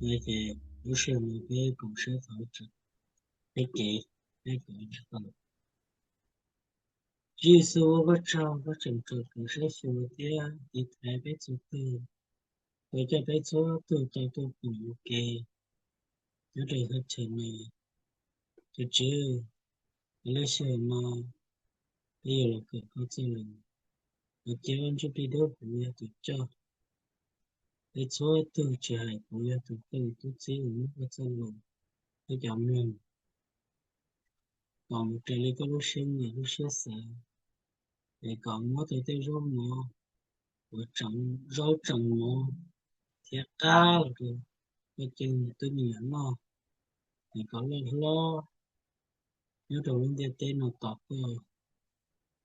Ces lub sij hawm no peb koom saib txog peb kev, peb koom tsis tau. Tswv Yexus, ua koj tsaug koj tseem tso kev saib xyuas thiab tiv thaiv peb txhua tus, kom coj peb txhua tus tau tuaj koom ua ke nyob rau thaj chaw no. Tus Tswv, lub sij hawm no peb yuav los kawm koj txoj lus, los cia Vaj Ntsuj Plig Dawb Huv yog tus coj peb txhua tus, tsis hais kuv yog tus tub txib uas muab koj txoj lus rau cov mloog, kom mus raws li koj lub siab nyiam lub siab xav, es kom muab tau tej zaub mov uas tseem, zaub tseem mov thiab qab los rau koj cov me tub me nyuam noj, es kom loj hlob nyob rau lub ntiaj teb no tos koj.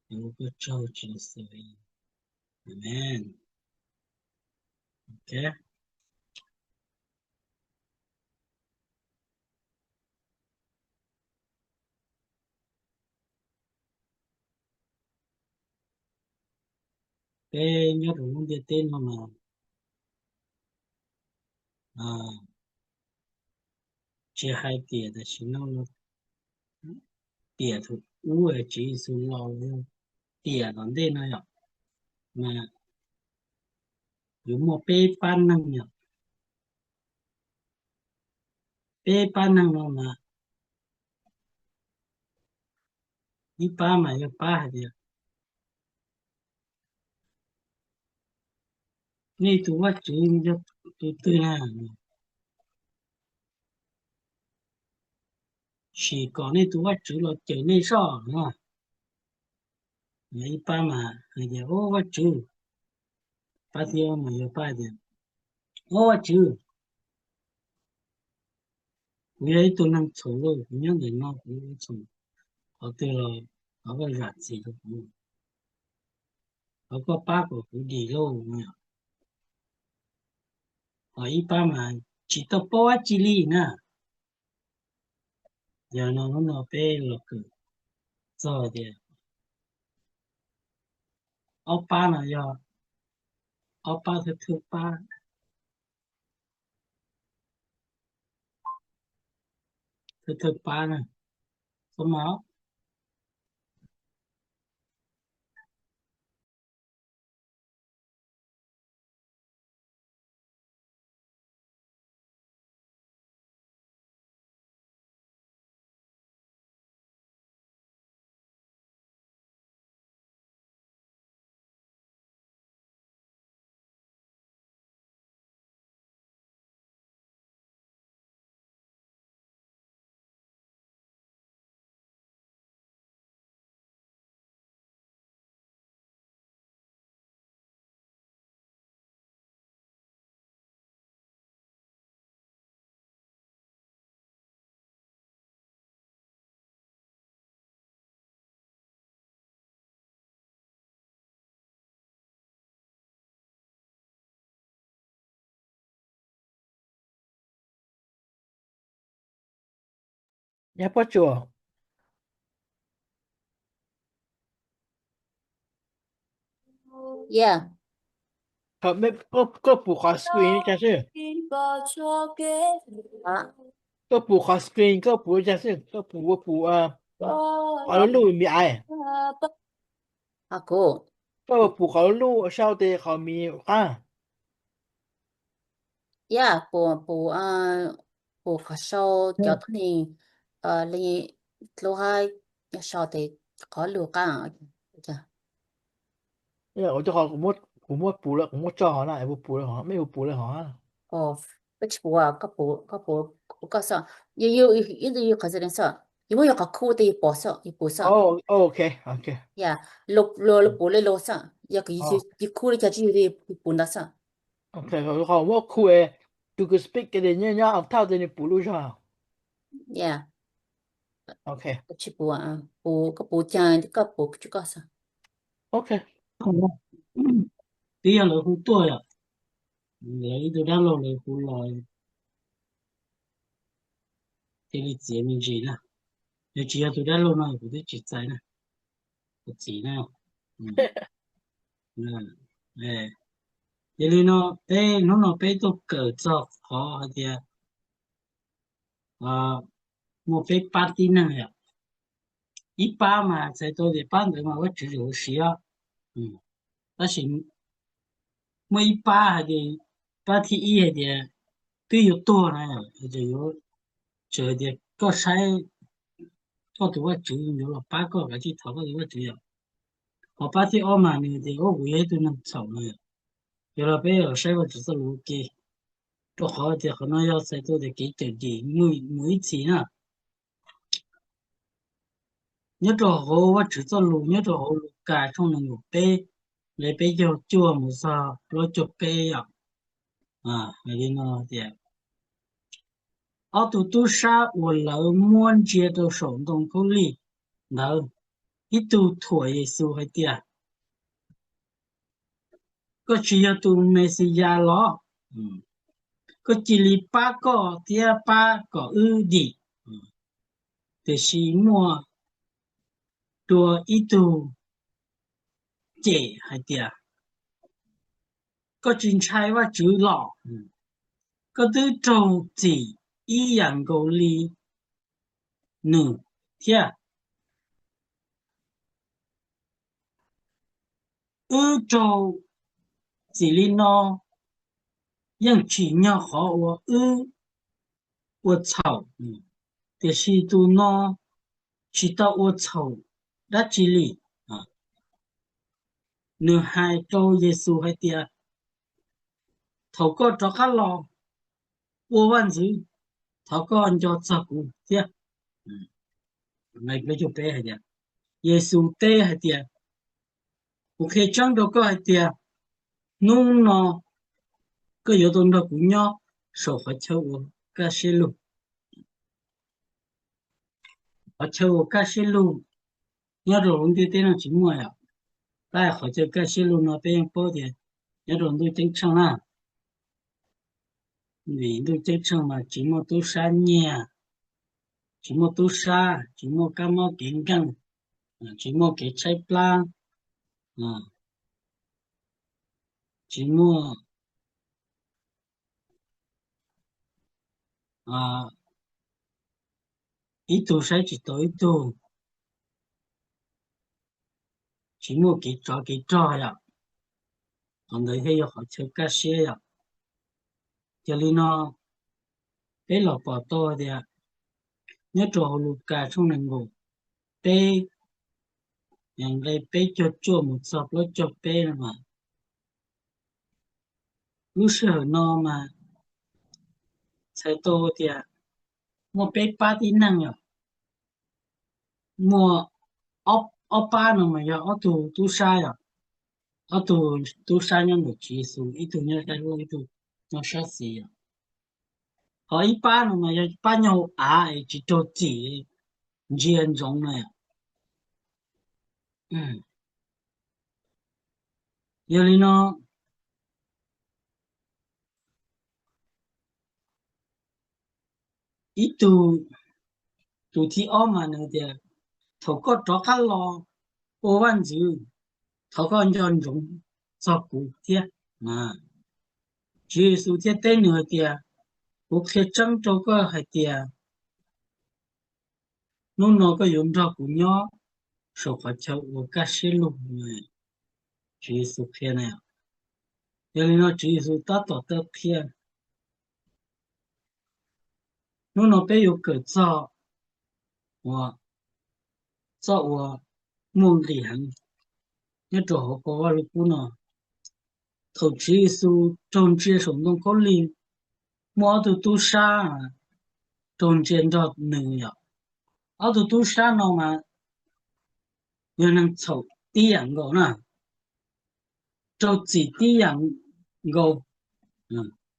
Es ua koj tsaug Tswv Yexus. Amees. Peb nyob rau lub ntiaj teb no mas tsis hais tiam tam sim no los tiam thaum ub Tswv Yexus los, tiam tom ntej no yom, mas yuav muaj peb pab neeg yom. Peb pab neeg no mas ib pab mas yog pab hais tias nej tus Vajtswv yog tus twg na, sim kom nej tus Vajtswv los cawm nej zoj no. Ib pab mas hais tias, Au Vajtswv. Pab thiab mas yog pab tias, Au Vajtswv, kuv yog ib tug neeg txhaum lauj, kuv nyob ntawm no kuv txhaum, qhov twg los thov koj zam txim rau kuv, thov koj pab kom kuv dim lauj. Ho ib pab mas tsis tau paub dab tsi li na. Yog no hnub no peb los kawm txog tias ob pab no yog ob pab thawj thawj pab, thawj thawj pab na, txhob maj. Nyab Pob Tsuas, koj pum qhov screen li cas xwb? Koj pum qhov screen, koj pum li cas xwb? Koj pum ua pum qhov lub luj mi ais. Koj pum qhov lub luj sau tes qhov mi qab. Pum qhov sau cov tuab neeg li dlua hab sau tes qhov lub qab. Kuv muab pum lawm, kuv muab tso hov na, pum lawm hov, mej pum lawm hov. Koj tsis pum, koj pum, koj xwb, yus qhov xwb, yus muab yus qhov khu tes yus pom xwb, yus pum xwb. Lub pum le lug xwb, yog yus khu li cas tsis yog yus pum ntawd xwb. Qhov muab khu, tus kws speak nyob thauj tes nws pum lub zog. Tsis pum, koj pum caag koj pum tsis koj xwb. Twb yog lawv hu tuaj yom, lawv ib tug dab laug lawv hu los, cia li txiav me ntsis na. Yog tsis yog tus dab laug no kuv twb tsis txais na, kuv txiv na. Yog li no, peb hnub no peb tuaj kawm txog qhov hais tias muaj peb pab tib neeg yom. Ib pab mas txhais tau tias pab ntawd mas Vajtswv tseem siv, tab sis muaj ib pab hais tias, pab thib ib hais tias twb yuav tuag na, tseem yuav, tseem tias koj saib koj tus Vajtswv yuav los pab koj, kav tsij thov koj tus Vajtswv yom. Ho pab thib ob mas nws tias, kuv yog ib tug neeg txhaum no yom. Yog los peb los saib Vajtswv txoj lus ua ke, rau qhov tias qhov no yog txhais tau tias kev cawm dim mus ib txhis na. Nyob rau hauv Vajtswv txoj lus, nyob rau hauv Lukas tshooj nees nkaum peb, nqe peb caug cuaj mus txog plaub caug peb yom. Hais li no tias, ob tug tub sab uas lawv muab ntsia rau saum ntoo khaub lig ntawd, ib tug thuam Yexus hais tias, koj tsis yog tus Mexiyas los? Koj cia li pab koj thiab pab kom wb dim. Tiam sis muaj dua ib tug cem hais tias, koj tsis ntshai Vajtswv los? Koj twb raug txim ib yam nkaus li nws thiab. Wb raug txim li no yeej tsim nyog qhov uas wb ua txhaum, tiam sis tus no tsis tau ua txhaum dab tsi li. Nws hais rau Yexus hais tias, thaum koj rov qab los ua vaj ntxwv, thov koj nco txog kuv thiab. Nqe plaub caug peb hais tias, Yexus teb hais tias, kuv qhia tseeb rau koj hais tias hnub no koj yuav tau nrog kuv nyob saum qhov chaw uas kaj siab lug. Qhov chaw uas kaj siab lug nyob rau lub ntiaj teb no tsis muaj yom. Tab qhov chaw kaj siab lug no peb yeej paub tias nyob rau ntuj ceeb tsheej na. Vim ntuj ceeb tsheej mas tsis muaj tub sab nyiag, tsis muaj tub sab, tsis muaj kab mob kev nkeeg, tsis muaj kev tshaib plab, tsis muaj ib tug saib tsis taus ib tug, tsis muaj kev tsov kev rog yom. Qhov ntawd thiaj yog qhov chaw kaj siab yom. Yog li no peb los pom tau tias nyob rau hauv Lukas tshooj nees nkaum peb, nqe peb caug cuaj mus txog plaub caug peb no mas, lub sij hawm no mas txhais tau tias muaj peb pab tib neeg yom. Muaj ob pab no mas yog ob tug tub sab yom, ob tug tub sab nyob ntawm Tswv Yexus, ib tug nyob sab laug ib tug nyob sab xis yom. Ho ib pab no mas yog pab nyob hauv av es tsis raug txim, ntsia ntsoov na yom. Yog li no ib tug, tus thib ob mas nws tias, thaum koj rov qab los ua vaj ntxwv, thov koj nco ntsoov txog kuv thiab. Tswv Yexus thiaj teb nws hais tias, kuv qhia tseeb rau koj hais tias hnub no koj yuav nrog kuv nyob saum qhov chaw uas kaj siab lug. Tswv Yexus qhia na. Yog li no Tswv Yexus tab tom tau qhia, hnub no peb yuav kawm txog txoj uas muaj nqis heev nyob rau hauv Vaj Lug Kub no. Thaum Tswv Yexus raug ntsia saum ntoo khaub lig, muaj ob tug tub sab raug ntsia nrog nws yom. Ob tug tub sab no mas yog neeg txhaum tib yam nkaus na, raug txim tib yam nkaus,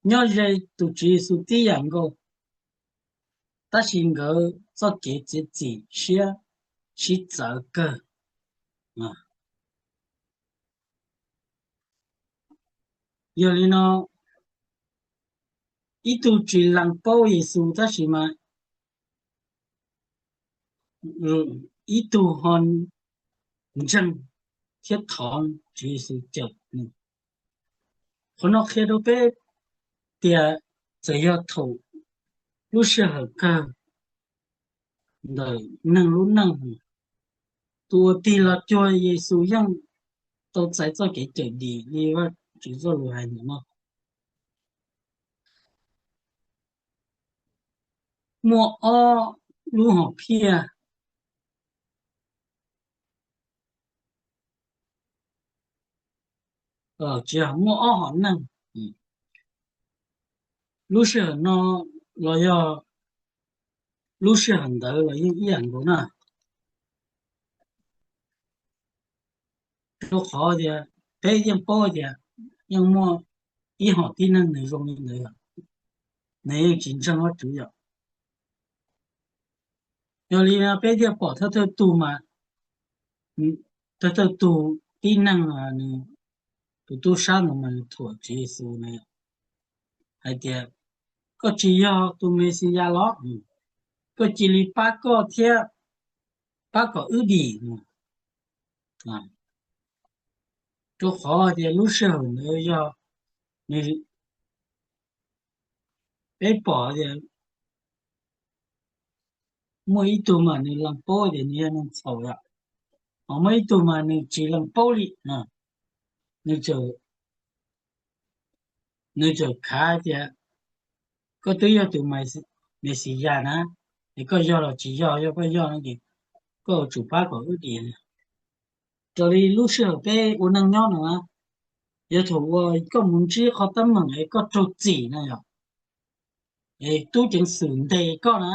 nyob ze tus Tswv Yexus tib yam nkaus, tab sis nkawd txoj kev txiav txim siab sib txawv kawg. Yog li no ib tug tsis lees paub Yexus tab sis mas ib tug ho ntseeg thiab thov Tswv Yexus cawm nws. Qhov no qhia rau peb tias txawm yog thaum lub sij hawm kawg ntawm neeg lub neej. Tus uas tig los cuag Yexus yeej tau txais txoj kev cawm dim li Vajtswv txoj lus hais ntawm no. Muaj ob lub hom phiaj, tsis yog, muaj ob hom neeg. Lub sij hawm no los yog lub sij hawm ntawd los yeej ib yam nkaus na. Rau qhov tias peb yeej paub tias yeej muaj ib hom tib neeg nws zoo li ntawd, nws yeej tsis ntseeg Vajtswv yom. Yog li no peb thiaj pom thawj thawj tug mas, thawj thawj tug tib neeg, nws, tus tub sab ntawd mas nws thuam Tswv Yexus na, hais tias, koj tsis yog tus Mexiyas los? Koj cia li pab koj thiab pab kom wb dim. Rau qhov tias lub sij hawm ntawd yog nws, peb pom tias muaj ib tug mas nws lees paub tias nws yog neeg txhaum yom, ho muaj ib tug mas nws tsis lees paub li. Nws txawm, nws txawm khav tias, koj twb yog tus Mexiyas na, es koj yog los tsis yog, yog koj yog no ces koj yuav tsum pab kom wb dim. Raws li lub sij hawm peb ua neej nyob no na, yog thaum uas koj mus ntsib qhov teeb meem es koj raug txim na yom, es tub ceev xwm ntes koj na,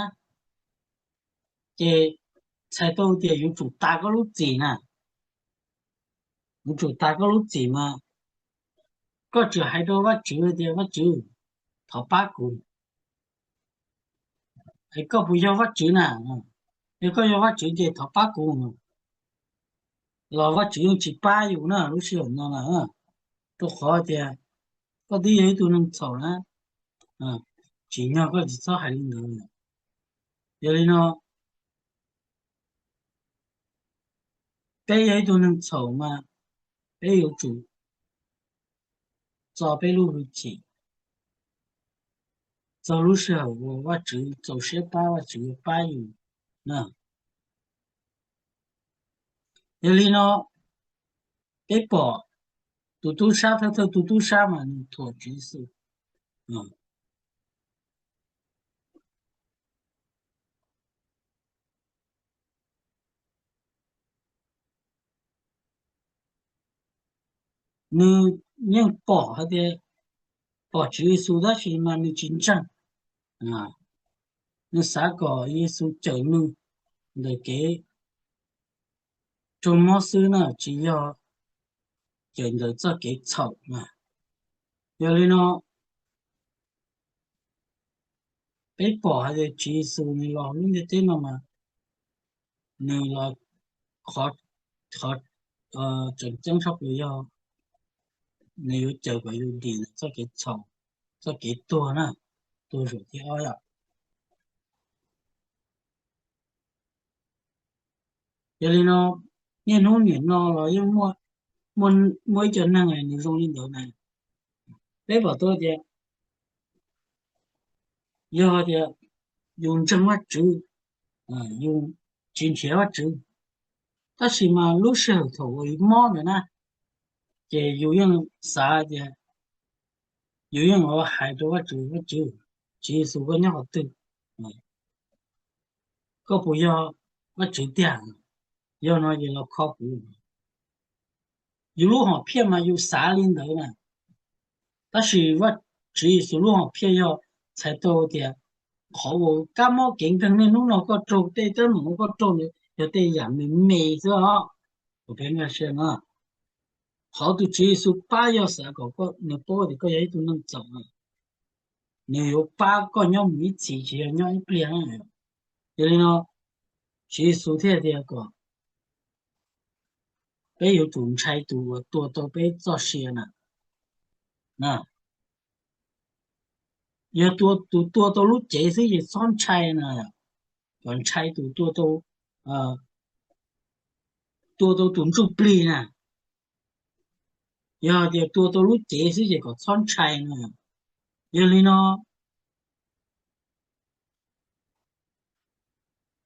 ces txhais tau tias yuav tsum tas koj lub txim na. Yuav tsum tas koj lub txim mas koj tsuas hais rau Vajtswv tias, Vajtswv, thov pab kuv. Es koj puas yog Vajtswv na? Yog koj yog Vajtswv ces thov pab kuv. Los Vajtswv yeej tsis pab yus na lub sij hawm no na, rau qhov tias koj twb yog ib tug neeg txhaum na, tsim nyog koj tsis txhob hais li ntawd. Yog li no, peb yog ib tug neeg txhaum mas peb yuav tsum txo peb lub hwj chim txog lub sij hawm uas Vajtswv txaus siab pab, Vajtswv yuav pab yus na. Yog li no, peb pom tus tub sab, thawj thawj tus tub sab mas nws thuam Tswv Yexus. Nws yeej pom hais tias, pom Tswv Yexus tab sis mas nws tsis ntseeg. Nws xav kom Yexus cawm nws ntawm kev raug mob xwb na, tsis yog cawm ntawm txoj kev txhaum na. Yog li no, peb pom hais tias Tswv Yexus nws los lub ntiaj teb no mas nws los, qhov, qhov tseem ceeb tshaj plaws yog nws yuav cawm kom yus dim txoj kev txhaum, txoj kev tuag na, tuag zaum thib ob yom. Yog li no, niaj hnub nim no los yeej muaj, muaj ib co neeg nws zoo li ntawd na. Peb pom tau tias yog tias yus ntseeg Vajtswv, yus tsis nrhiav Vajtswv, tab sis mas lub sij hawm thaum uas yus mob ntawd na, ces yus yeej xav tias, yus yeej hais rau Vajtswv, Vajtswv, Tswv Yexus koj nyob qhov twg? Koj puas yog Vajtswv tiag? Yog no ces los kho kuv. Yus lub hom phiaj mas yus xav li ntawd na. Tab sis Tswv Yexus lub hom phiaj yog txhais tau tias qhov uas kab mob kev nkeeg niaj hnub no koj raug, tej teeb meem uas koj raug ntawd yog tej yam me me xwb os. Qhov tus Tswv Yexus pab yog xav kom nws paub tias koj yog ib tug neeg txhaum, nws yuav pab koj nyob mus ib txhis tsis yog nyob ib pliag na. Yog li no, Tswv Yexus thiaj tias kom peb yuav tsum ntshai tus uas tua tau peb txoj sia na. Yog tus tua tau lub cev xwb ces txhob ntshai na, kom ntshai tus tua tau, tua tau tus ntsuj plig na. Yog tias tua tau lub cev xwb ces kom txhob ntshai na. Yog li no,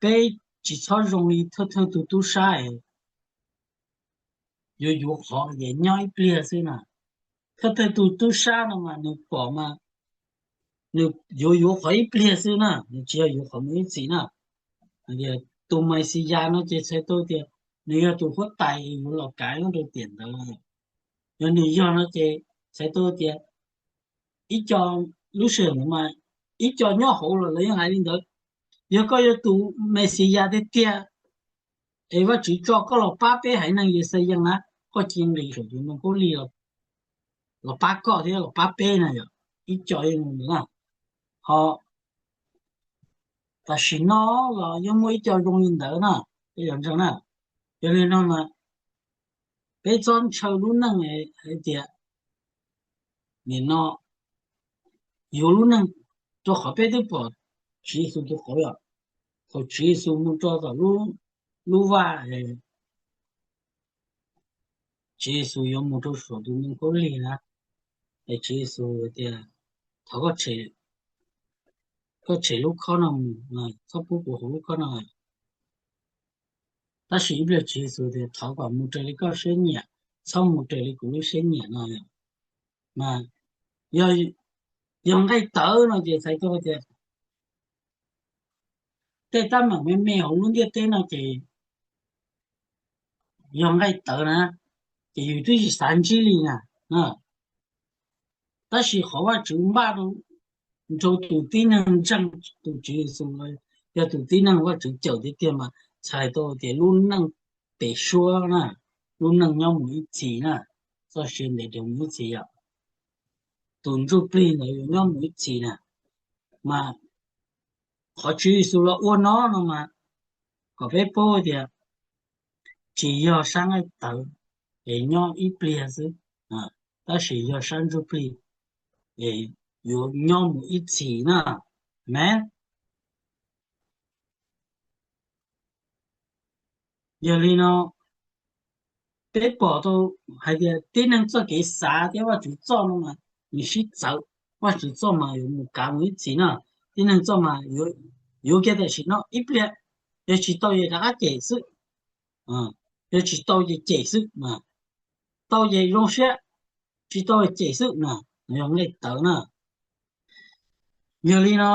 peb tsis txhob zoo li thawj thawj tus tub sab es yuav yuav qhov ces nyob ib pliag xwb na. Thawj thawj tus tub sab no mas nws pom mas nws yuav yuav qhov ib pliag xwb na, nws tsis yog yuav qhov mus ib txhis na. Tus Mexiyas no ces txhais tau tias nws yog tus huab tais yuav los kav nyob rau tiam ntawd. Yog nws yog no ces txhais tau tias ib co, lub sij hawm ntawd mas ib co nyob hauv los lawv yeej hais li ntawd, yog koj yog tus Mexiyas tiag tiag es Vajtswv tso koj los pab peb haiv neeg Yixalayees na, koj cia nqis saum tus ntoo khaub lig los pab koj thiab los pab peb na yom. Ib co yeej li ntawd na, ho tam sim no los yeej muaj ib co zoo li ntawd na, peb yuav ntseeg na. Yog li no mas peb txhob ntshaw lub neej hais tias nim no yuav lub neej, rau qhov peb twb pom Tswv Yexus tus qauv yom. Thaum Tswv Yexus mus rau tom lub vaj, Tswv Yexus yuav mus rau saum tus ntoo khaub lig na, es Tswv Yexus tias, thov koj tshem lub khob no mus, txhob pub kuv haus lub khob no. Tab sis ib pliag Tswv Yexus tias, thov kom mus raws li koj siab nyiam, txhob mus raws li kuv lub siab nyiam no. Mas yog, yog nqaij tawv no ces txhais tau tias tej teeb meem me me hauv lub ntiaj teb no ces yog nqaij tawv na, ces yus twb tsis xav ntsib li na. Tab sis qhov Vajtswv npaj rau tus tib neeg ntseeg tus Tswv Yexus, yog tus tib neeg Vajtswv cawm tiag tiag mas txhais tau tias lub neej pem suab na, lub neej nyob mus ib txhis na, txoj sia ntev ntev mus ib txhis yom. Tus ntsuj plig ntawd yuav nyob mus ib txhis na. Mas qhov Tswv Yexus los ua no no mas kom peb paub tias tsis yog sab nqaij tawv es nyob ib pliag xwb, tab sis yog sab ntsuj plig es yuav nyob mus ib txhis na. Amees. Yog li no, peb pom tau hais tias tib neeg txoj kev xav thiab Vajtswv txoj no mas nws sib txawv. Vajtswv txoj mas yuav mus kav mus ib txhis na, tib neeg txoj mas yuav kiag tam sim no ib pliag, yog tsis tau ces rov qab cem xwb, yog tsis tau ces cem xwb, tau ces zoo siab, tsis tau ces cem xwb na, yog nqaij tawv na. Yog li no,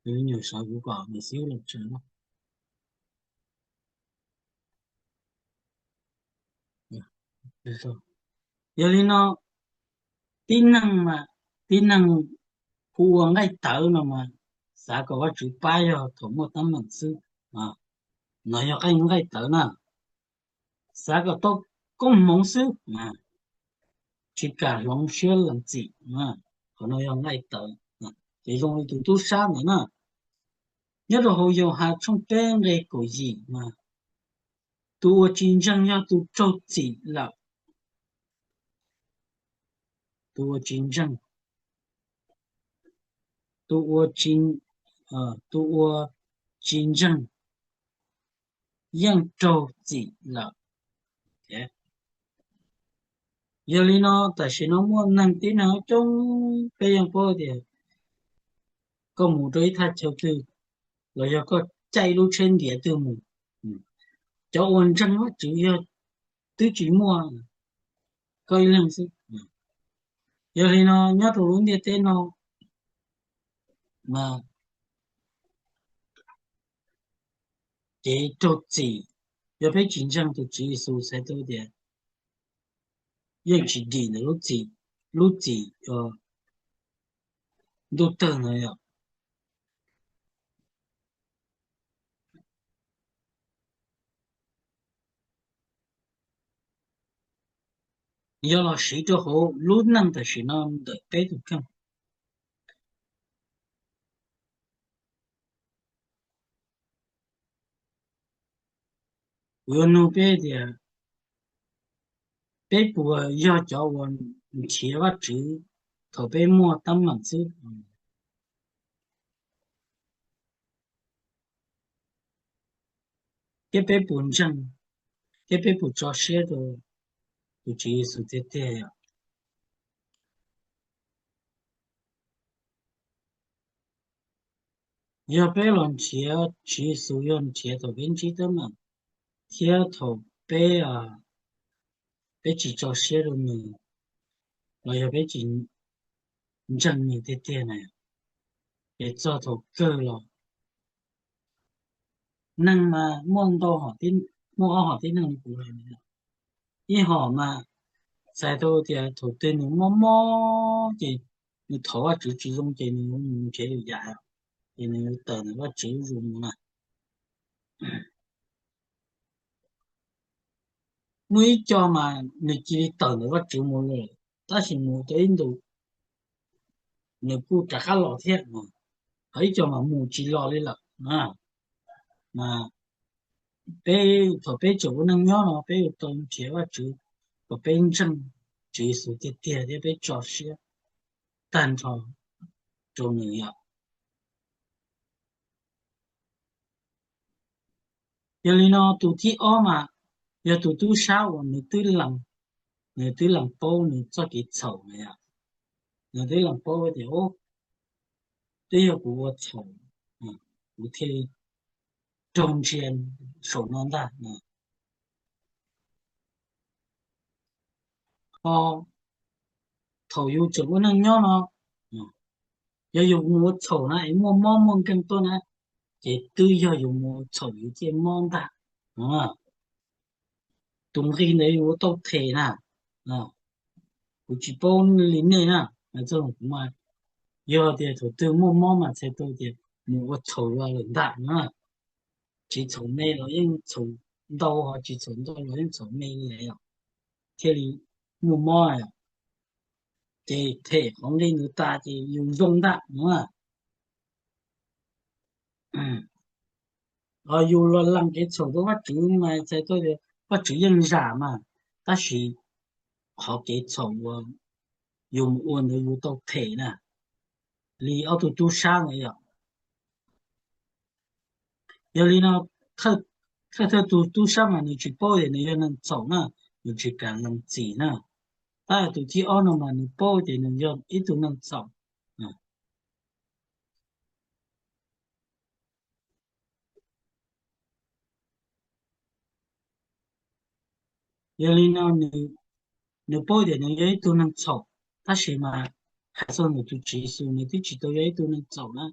me nyuam sawv kuv kom niam xib hwb los tsev na. Yog li no, tib neeg mas, tib neeg hu ua nqaij tawv no mas xav kom Vajtswv pab yog thaum muaj teeb meem xwb. No yog nqaij tawv na, xav kom tau koob hmoov xwb, tsis kam hloov siab lees txim. Qhov no yog nqaij tawv, ces zoo li tus tub sab ntawd na. Nyob rau hauv Yauhas tshooj peb nqe kaum yim mas, tus uas tsis ntseeg yog tus raug txim lawm. Tus uas tsis ntseeg, tus uas tsis, tus uas tsis ntseeg yeej raug txim lawm. Yog li no tam sim no muaj neeg tib neeg coob, peb yeej paub tias koj mus rau ib thaj chaw twg los yog koj caij lub tsheb ntiav twg mus, cov uas ntseeg Vajtswv yog twb tsis muaj, koj ib leeg xwb. Yog li no nyob rau lub ntiaj teb no mas kev raug txim, yog peb tsis ntseeg tus Tswv Yexus txhais tau tias yeej tsis dim ntawm lub txim, lub txim ntuj tawg ntawd yom. Yog los siv rau hauv lub neej tam sim no ntawm peb tus kheej. Kuv yuav nug peb tias peb puas yog cov uas nrhiav Vajtswv thaum peb muaj teeb meem xwb, thiab peb puas ntseeg, thiab peb puas tso siab rau tus Tswv Yexus tiag tiag yom? Yog peb los nrhiav Tswv Yexus yog nrhiav thaum peb ntsib teeb meem, thiab thaum peb, peb tsis tso siab rau nws, los yog peb tsis ntseeg nws tiag tiag na, ces txog thaum kawg los, neeg mas muaj ntau, muaj ob hom tib neeg li kuv hais, ib hom mas txhais tau tias thaum twg nws mob mob ces nws thov Vajtswv tsis zoo ces nws mus nrhiav lwm yam, ces nws tawm ntawm Vajtswv zuj zus mus na. Muaj ib co mas nws cia li tawm ntawm Vajtswv mus lawm, tab sis mus tau ib ntus nws kuj rov qab los thiab. Ho ib co mas mus tsis los li lawm. Mas peb, thaum peb tseem ua neej nyob no peb yuav tau nrhiav Vajtswv kom peb ntseeg Tswv Yexus tiag tiag thiab peb tso siab tag nrho rau nws yom. Yog li no tus thib ob mas yog tus tub sab uas nws twb lees, nws twb lees paub nws txoj kev txhaum na yom. Nws twb lees paub tias, twb yog kuv ua txhaum, kuv thiaj li raug ntsia saum no ntag. Ho thaum yus tseem ua neej nyob no, yog yus mus ua txhaum na es muaj mob muaj nkeeg tuaj na, ces twb yog yus mus ua txhaum yus thiaj mob ntag. Tus nqi ntawd yus ua tau them na. Kuv tsis paub li nej na, hais txog kuv mas, yog tias thaum twg muaj mob mas txhais tau tias mus ua txhaum los lawm ntag na. Tsis txhaum me los yeej txhaum ntau, ho tsis txhaum ntau los yeej txhaum me li os, thiaj li muaj mob. Ces them qhov nqi ntawd tas ces yus zoo ntag no. Yus los lees kev txhaum rau Vajtswv mas txhais tau tias Vajtswv yeej zam mas, tab sis qhov kev txhaum uas yus mus ua ntawd yus tau them na, li ob tug tub sab ntawd yom. Yog li no, thawj thawj tus tub sab mas nws tsis paub tias nws yog neeg txhaum na, nws tsis kam lees txim na. Tab sis tus thib ob no mas nws paub tias nws yog ib tug neeg txhaum. Yog li no, nws paub tias nws yog ib tug neeg txhaum, tab sis mas hais txog ntawm tus Tswv Yexus nws twb tsis tau yog ib tug neeg txhaum na,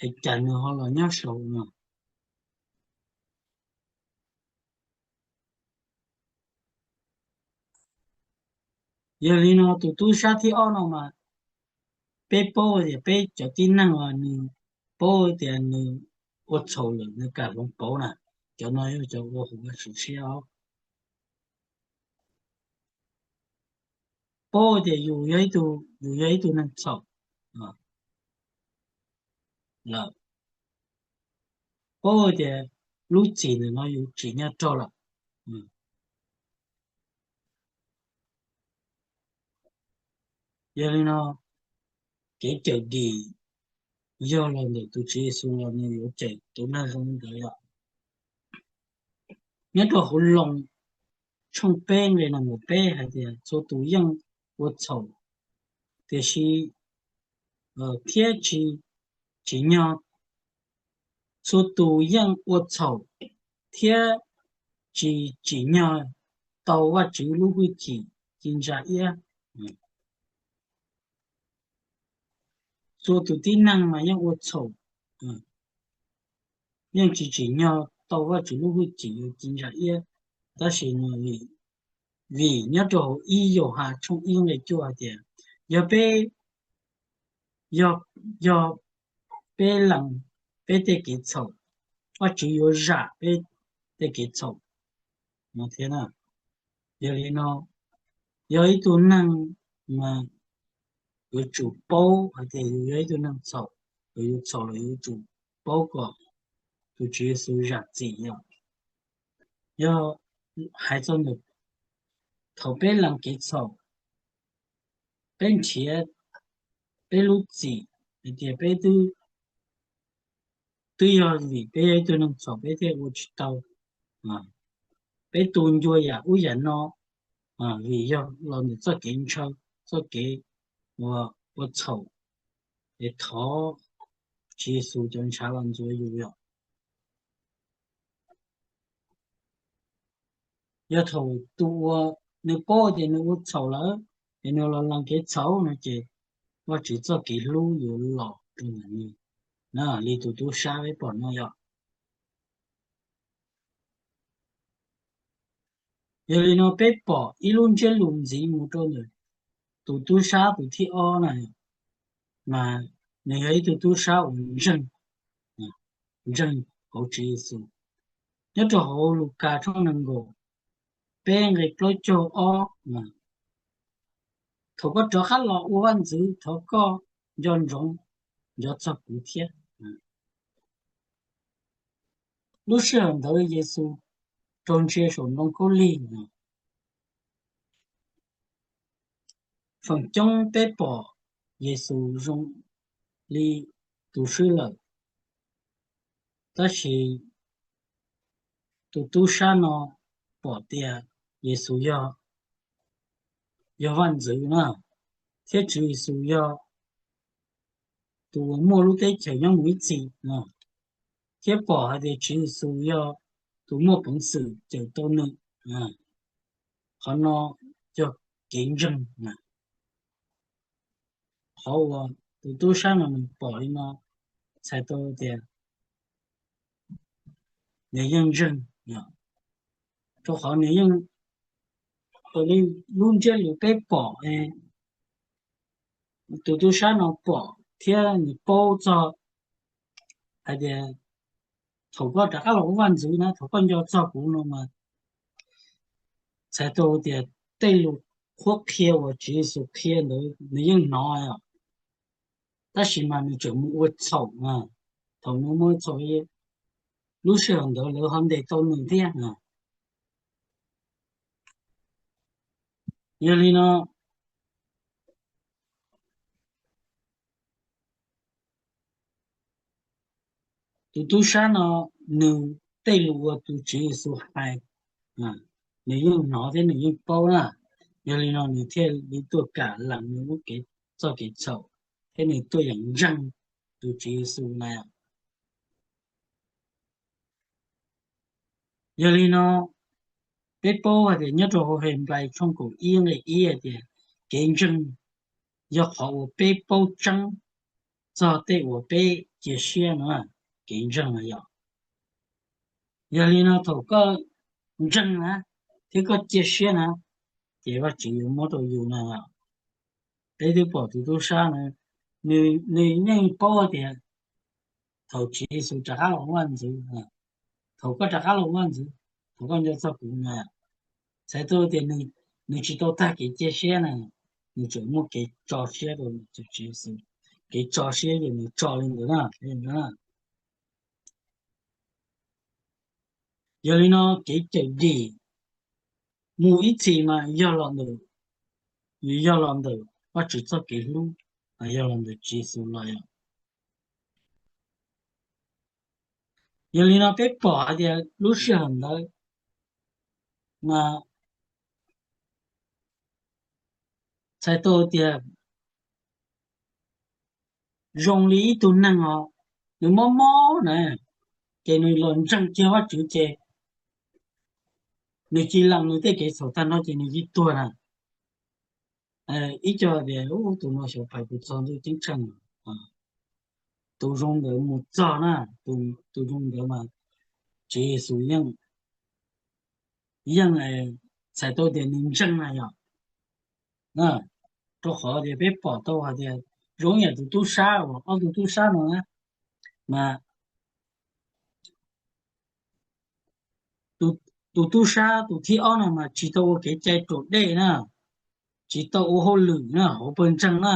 es cas nws ho los nyob saud no? Yog li no tus tub sab thib ob no mas peb paub tias peb cov tib neeg uas nws paub tias nws ua txhaum lawm nws kam hloov pauv na, cov no yog cov ua hauv Vajtswv siab os. Paub tias yus yog ib tug, yus yog ib tug neeg txhaum lawm, paub tias lub txim ntawm no yus tsim nyog raug lawm. Yog li no, kev cawm dim yog los ntawm tus Tswv Yexus los nws yuav cawm tus neeg zoo li ntawd yom. Nyob rau hauv Loos tshooj peb nqe nees nkaum peb hais tias txhua tus yeej ua txhaum, tiam sis, thiab tsis tsim nyog, txhua tus yeej ua txhaum thiab tsis tsim nyog tau Vajtswv lub hwj chim ci ntsa iab. Txhua tus tib neeg mas yeej ua txhaum, yeej tsis tsim nyog tau Vajtswv lub hwj chim ci ntsa iab. Tab sis no, vim nyob rau hauv ib Yauhas tshooj ib nqe cuaj hais tias, yog peb, yog, yog peb lees peb tej kev txhaum, Vajtswv yuav zam peb tej kev txhaum no thiab na. Yog li no, yog ib tug neeg mas yuav tsum paub hais tias yus yog ib tug neeg txhaum, yus txhaum los yuav tsum paub kom tus Tswv Yexus zam txim yom. Yog hais txog ntawm thaum peb lees kev txhaum, peb nrhiav peb lub txim hais tias peb twb, twb yog vim peb yog ib tug neeg txhaum peb thiaj ua tsis tau, peb tu ncua yam ub yam no, vim yog los ntawm txoj kev ntshaw, txoj kev ua txhaum, es thov Tswv Yexus cov ntshav los ntxuav yus yom. Yog thaum tus uas nws paub tias nws ua txhaum lawm, ces nws los lees kev txhaum no ces Vajtswv txoj kev hlub yuav los rau ntawm nws, li tus tub sab peb pom no yom. Yog li no peb pom ib lub ntsiab lus ntxiv mus rau ntawm tus tub sab tus thib ob na, mas nws yog ib tug tub sab uas ntseeg, ntseeg hauv Tswv Yexus. Nyob rau hauv Lukas tshooj nees nkaum peb nqe plaub caug ob, thaum koj rov qab los ua vaj ntxwv, thov koj nco ntsoov nco txog kuv thiab. Lub sij hawm ntawd Yexus raug ntsia saum ntoo khaub lig. Feem coob peb pom Yexus zoo li tus swb lawm, tab sis tus tub sab no pom tias Yexus yog, yog vaj ntxwv na, thiab Tswv Yexus yog tus uas muaj lub teb chaws nyob mus ib txhis no, thiab pom hais tias Tswv Yexus yog tus muaj peev xwm cawm tau nws. Qhov no yog kev ntseeg. Qhov uas tus tub sab no nws pom li no txhais tau tias nws yeej ntseeg, rau qhov nws yeej, raws li lub ntsiab lus peb pom, tus tub sab no pom thiab nws paub txog hais tias thaum koj rov qab los ua vaj ntxwv na, thaum koj nco txog kuv no mas txhais tau tias tej lus qhuab qhia uas Tswv Yexus qhia ntawd nws yeej hnov os, tab sis mas nws tseem mus ua txhaum. Thaum nws mus ua txhaum, lub sij hawm ntawd lawv ho ntes tau nws thiab. Yog li no tus tub sab no nws, tej lus uas tus Tswv Yexus hais, nws yeej hnov thiab nws yeej paub na. Yog li no nws thiaj li tuaj kam lees nws lub kev, txoj kev txhaum, thiab nws tuaj yeem ntseeg tus Tswv Yexus na. Yog li no peb paub hais tias nyob rau hauv Henplais tshooj kaum ib nqe ib hais tias kev ntseeg yog qhov uas peb paub tseeb txog tej uas peb cia siab no, kev ntseeg no yom. Yog li no thaum koj ntseeg na, thiab koj cia siab na, ces Vajtswv yuav muab rau yus na. Peb twb pom tus tub sab na, nws yeej paub tias thaum Tswv Yexus rov qab los ua vaj ntxwv, thaum koj rov qab los ua vaj ntxwv, thaum koj nco txog kuv na, txhais tau tias nws tsis tau tag kev cia siab na, nws tseem muaj kev tso siab rau Tswv Yexus. Kev tso siab ces nws tso li ntawd na. Yog li no kev cawm dim mus ib txhis mas yog los ntawm, yog los ntawm Vajtswv txoj kev hlub, yog los ntawm Tswv Yexus los yom. Yog li no peb pom hais tias lub sij hawm ntawd mas txhais tau tias zoo li ib tug neeg os, nws mob mob na, ces nws los ntseeg kiag Vajtswv ces nws cia li lees nws tej kev txhaum tag nrho ces nws cia li tuag na. Ib co tias tus no xyov pais puas txog ntuj ceeb tsheej. Tus zoo ntawd mus txog na, tus zoo ntawd mas Tswv Yexus yeej, yeej txhais tau tias nws ntseeg na yom. Rau qhov tias peb pom tau hais tias zoo yam tus tub sab uas ob tug tub sab no na, mas tus tub sab tus thib ob no mas tsis tau ua kev cai raus dej na, tsis tau ua hauj lwm na hauv pawg ntseeg na,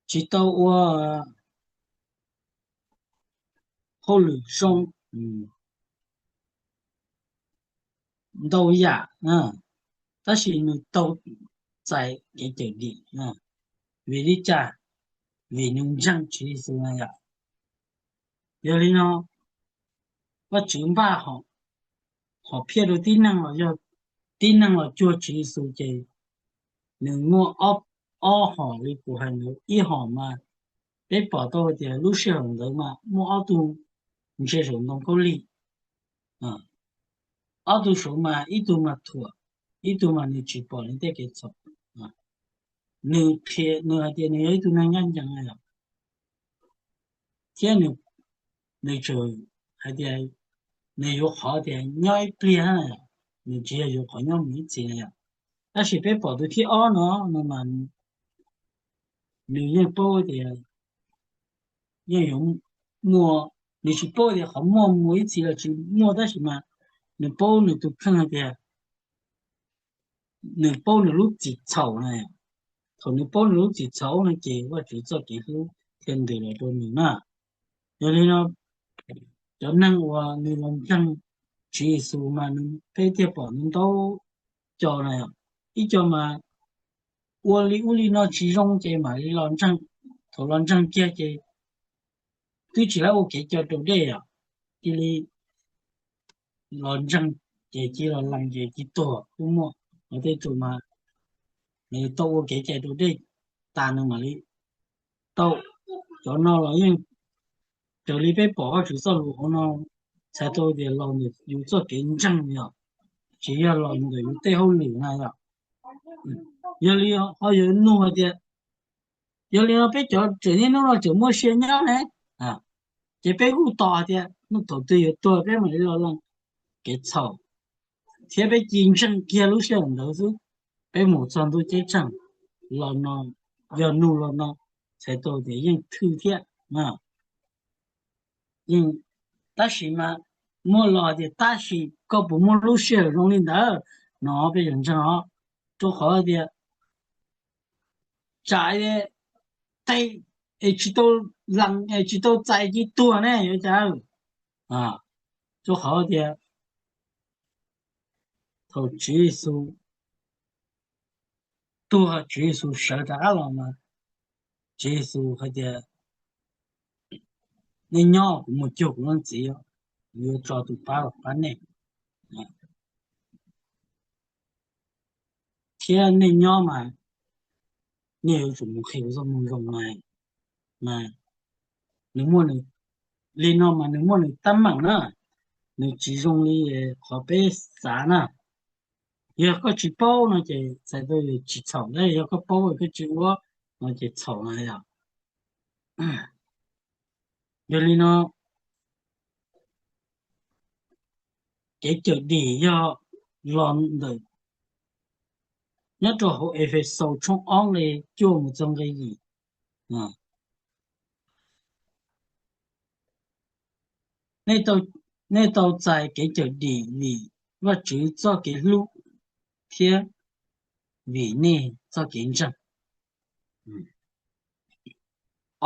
tsis tau ua hauj lwm zoo ntau yam, tab sis nws tau txais kev cawm dim. Vim li cas? Vim nws ntseeg Tswv Yexus na yom. Yog li no Vajtswv npaj hom phiaj rau tib neeg los yog tib neeg los cuag Tswv Yexus ces nws muaj ob hom li kuv hais ntawd, ib hom mas Peb pom tau tias lub sij hawm ntawd mas muaj ob tug ntsia saum ntoo khaub lig, ob tug saud mas ib tug mas thuam, ib tug mas nws tsis pom nws tej kev txhaum. Nws qhia, nws hais tias nws yog ib tug neeg ncaj ncees na yom, thiab nws, nws tseem hais tias nws yuav qhov tias nyob ib pliag na, nws tsis yog yuav qhov nyob mus ib txhis na yom. Tab sis peb pom tus thib ob no, no mas nws yeej paub tias yeej yuav muaj, nws tsis paub tias qhov muaj mus ib txhis los tsis muaj, tab sis mas nws paub nws tus kheej hais tias nws paub nws lub txim txhaum na. Thaum nws paub nws lub txim txhaum no ces Vajtswv txoj kev hlub thiaj ntws los rau nws na. Yog li no, cov neeg uas nws los ntseeg Tswv Yexus mas nws, peb thiaj pom nws ntau co na. Ib co mas ua li ub li no tsis zoo ces mam li los ntseeg. Thaum los ntseeg kiag ces twb tsis lab ua kev cai raus dej os, cia li los ntseeg ces cia los lees ces cia tuag kuj muaj. Ho tej tus mas nws tau ua kev cai raus dej tas nws mam li tau. Cov no los yeej raws li peb pom Vajtswv txoj lus hauv no txhais tau tias los ntawm yus txoj kev ntseeg yom, tsis yog los ntawm yus tej hauj lwm na yom. Yog li ho yuav nug hais tias, yog li no peb cov tseem niaj hnub no tseem muaj sia nyob ne, ces peb kuj tos hais tias hnub thaum twg yuav tuag peb mam li los lees kev txhaum, thiab peb cia ntseeg kiag lub sij hawm ntawd xwb. Peb mus txog ntuj ceeb tsheej los no, yog nug los no, txhais tau tias yeej thwj thiab. Yeej, tab sis mas muaj los tias tab sis koj puas muaj lub sij hawm zoo li ntawd no peb yuav ntseeg os, rau qhov tias tsam teb es tsis tau lees es tsis tau txais cia tuag ne yuav cas? Rau qhov tias thaum Tswv Yexus tuag, Tswv Yexus sawv rov qab los mas Tswv Yexus hais tias nej nyob, kuv mus cuag kuv leej txiv, kuv yuav tso tus pab los pab nej. Thiab nej nyob mas nej yuav tsum mus qhia kuv txoj moo zoo na. Mas nws muaj nws, li no mas nws muaj nws teeb meem na, nws tsis zoo li qhov peb xav na. Yog koj tsis paub no ces txhais tau tsis txhaum, tab sis yog koj paub koj tsis ua no ces txhaum na yom. Yog li no, kev cawm dim yog los ntawm, nyob rau hauv Efexaus tshooj ob nqe cuaj mus txog nqe yim. Nej tau txais kev cawm dim vim Vajtswv txoj kev hlub thiab vim nej txoj kev ntseeg.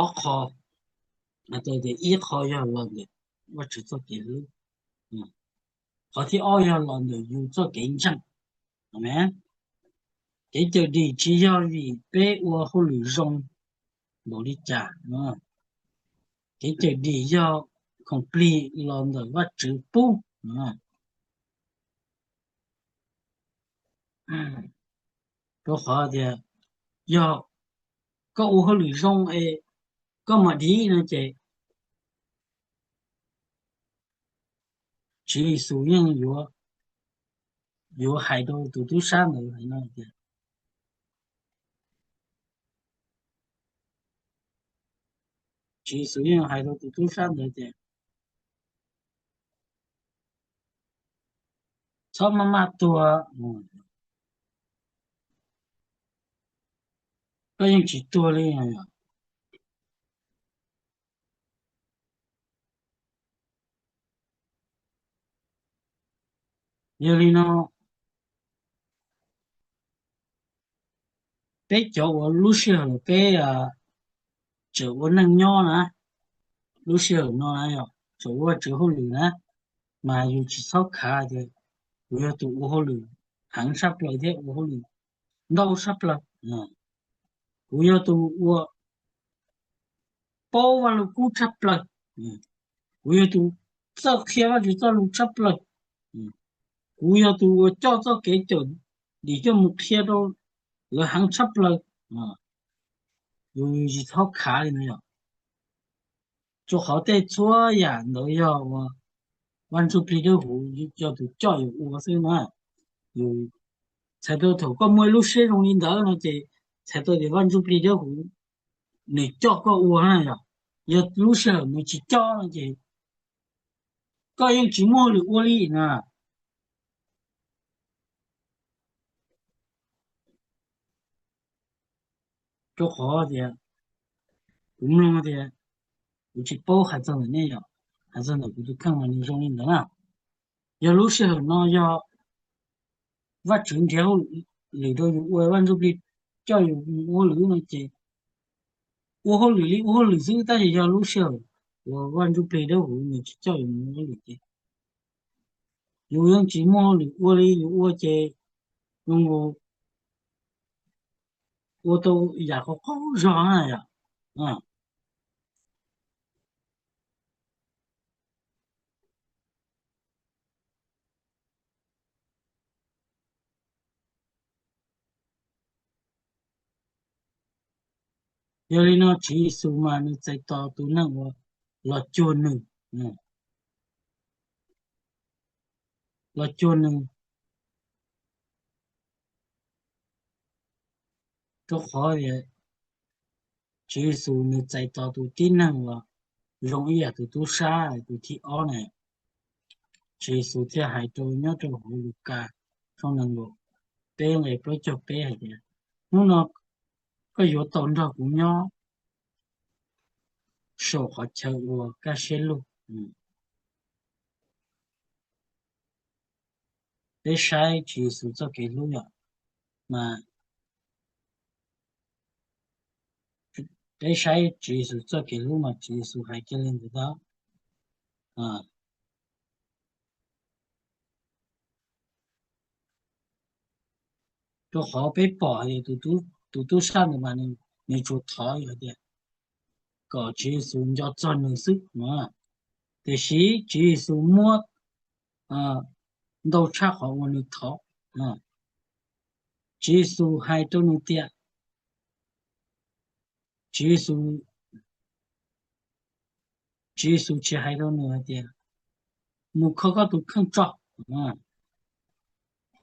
Ob qho, tias ib qho yog los ntawm Vajtswv txoj kev hlub, qhov thib ob yog los ntawm yus txoj kev ntseeg. Kev cawm dim tsis yog vim peb ua hauj lwm zoo npaum li cas. Kev cawm dim yog khoom plig los ntawm Vajtswv pub. Rau qhov tias yog koj ua hauj lwm zoo es koj mam dim no ces Tswv Yexus yeej yuav, yuav hais rau tus tub sab ntawd hais no tias, Tswv Yexus yeej hais rau tus tub sab ntawd tias, txhob maj maj tuag, koj yeej tsis tuag li. Yog li no, peb cov uas lub sij hawm peb tseem ua neej nyob na, lub sij hawm no na yog tseem ua Vajtswv hauj lwm na, mas yus tsis txhob khav tias kuv yog tus ua hauj lwm heev tshaj plaws thiab ua hauj lwm ntau tshaj plaws, kuv yog tus ua paub Vaj Lug Kub tshaj plaws, kuv yog tus txawj qhia Vajtswv txoj lus tshaj plaws, kuv yog tus uas coj txoj kev cawm dim coj mus qhia rau lawv heev tshaj plaws. Yus tsis txhob khav li no yom. Rau qhov tej txhua yam ntawd yog uas Vaj Ntsuj Plig Dawb Huv yog tus coj yus ua xwb na. Yus txhais tau thaum koj muaj ib lub siab zoo li ntawd no ces txhais tau tias Vaj Ntsuj Plig Dawb Huv nws coj koj ua na yom. Yog lub sij hawm nws tsis coj no ces koj yeej tsis muaj hauj lwm ua li na. Rau qhov tias kuv mloog tias, kuv tsis paub hais txog ntawm nej yom, hais txog ntawm kuv tus kheej mas nws zoo li ntawd na. Yog lub sij hawm no yog Vajtswv nrhiav hauj lwm rau yus ua, Vaj Ntsuj Plig coj yus mus ua hauj lwm no ces ua hauj lwm li ua hauj lwm xwb, tab sis yog lub sij hawm uas Vaj Ntsuj Plig Dawb Huv nws tsis coj yus mus ua hauj lwm ces yus yeej tsis muaj hauj lwm ua li, yus ua ces zoo nkaus ua tau yam qaug qaug zog na yom. Yog li no Tswv Yexus mas nws txais tos tus neeg uas los cuag nws, los cuag nws, rau qhov Tswv Yexus nws txais tos tus tib neeg uas zoo ib yam tus tub sab tus thib ob na. Tswv Yexus thiaj hais rau nyob rau hauv Lukas tshooj nees nkaum peb nqe plaub caug peb hais tias, hnub no koj yuav tau nrog kuv nyob saum qhov chaw uas kaj siab lug. Peb saib Tswv Yexus txoj kev hlub yom, mas peb saib Tswv Yexus txoj kev hlub mas Tswv Yexus hais kiag li ntawd ntag. Rau qhov peb pom hais tias tus tub sab ntawd mas nws tsuas thov hais tias kom Tswv Yexus nco txog nws xwb no. Tiam sis Tswv Yexus muab ntau tshaj qhov uas nws thov. Tswv Yexus hais rau nws tias, Tswv Yexus, Tswv Yexus tsis hais rau nws hais tias, mus kho koj tus kheej tso.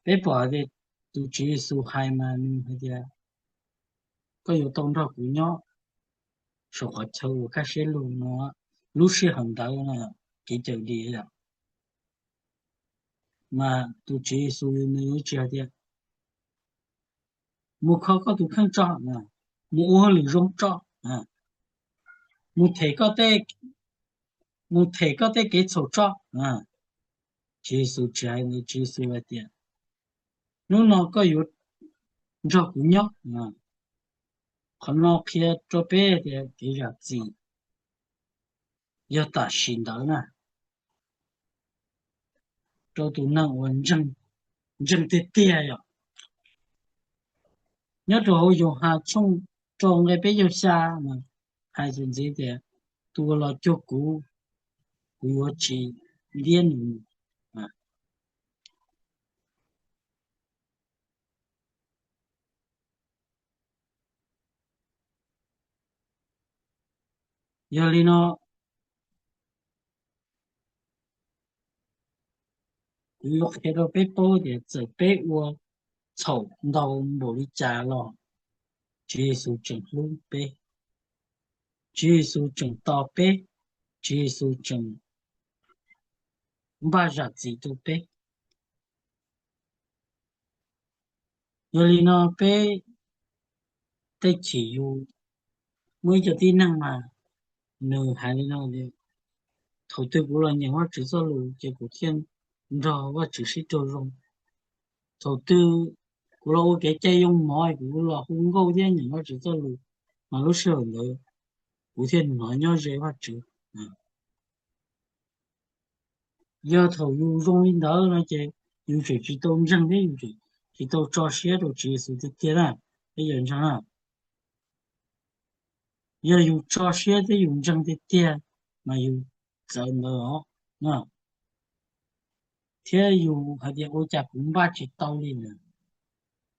Peb pom tias tus Tswv Yexus hais mas nws hais tias, koj yuav tau nrog kuv nyob saum qhov chaw uas kaj siab lug no, lub sij hawm ntawd no, kev cawm dim yom. Mas tus Tswv Yexus nws tsis hais tias, mus kho koj tus kheej tso, mus ua hauj lwm zoo tso, mus them koj tej, mus them koj tej kev txhaum tso. Tswv Yexus tsis hais li, Tswv Yexus hais tias, hnub no koj yuav nrog kuv nyob. Qhov no qhia rau peb tias kev zam txim yog tam sim ntawd na, rau tus neeg uas ntseeg tiag tiag yom. Nyob rau hauv Yauhas tshooj rau nqe peb caug xya mas hais txuas ntxiv tias, tus uas los cuag kuv, kuv yuav tsis ntiab nws. Yog li no, kuv yuav qhia rau peb paub tias txawm peb ua txhaum ntau npaum li cas los Tswv Yexus tseem hlub peb, Tswv Yexus tseem tos peb, Tswv Yexus tseem npaj zam txim rau peb. Yog li no peb tej chim yus, muaj ib co tib neeg mas nws hais li no tias, thaum twg kuv los nyeem Vajtswv txoj lus ces kuv thiaj nrog Vajtswv sib raug zoo. Thaum twg kuv los ua kev cai yoo mov, kuv los hu nkauj thiab nyeem Vajtswv txoj lus, mas lub sij hawm ntawd kuv thiaj hnov nyob ze Vajtswv. Yog thaum yus zoo li ntawd no ces yus tseem tsis tau ntseeg thiab yus tseem tsis tau tso siab rau Tswv Yexus tiag tiag na, peb yawm ntseeg na. Yog yus tso siab thiab yus ntseeg tiag tiag mas yus txawv ntawd os. Thiab yus hais tias ua cas kuv npaj tsis tau li na,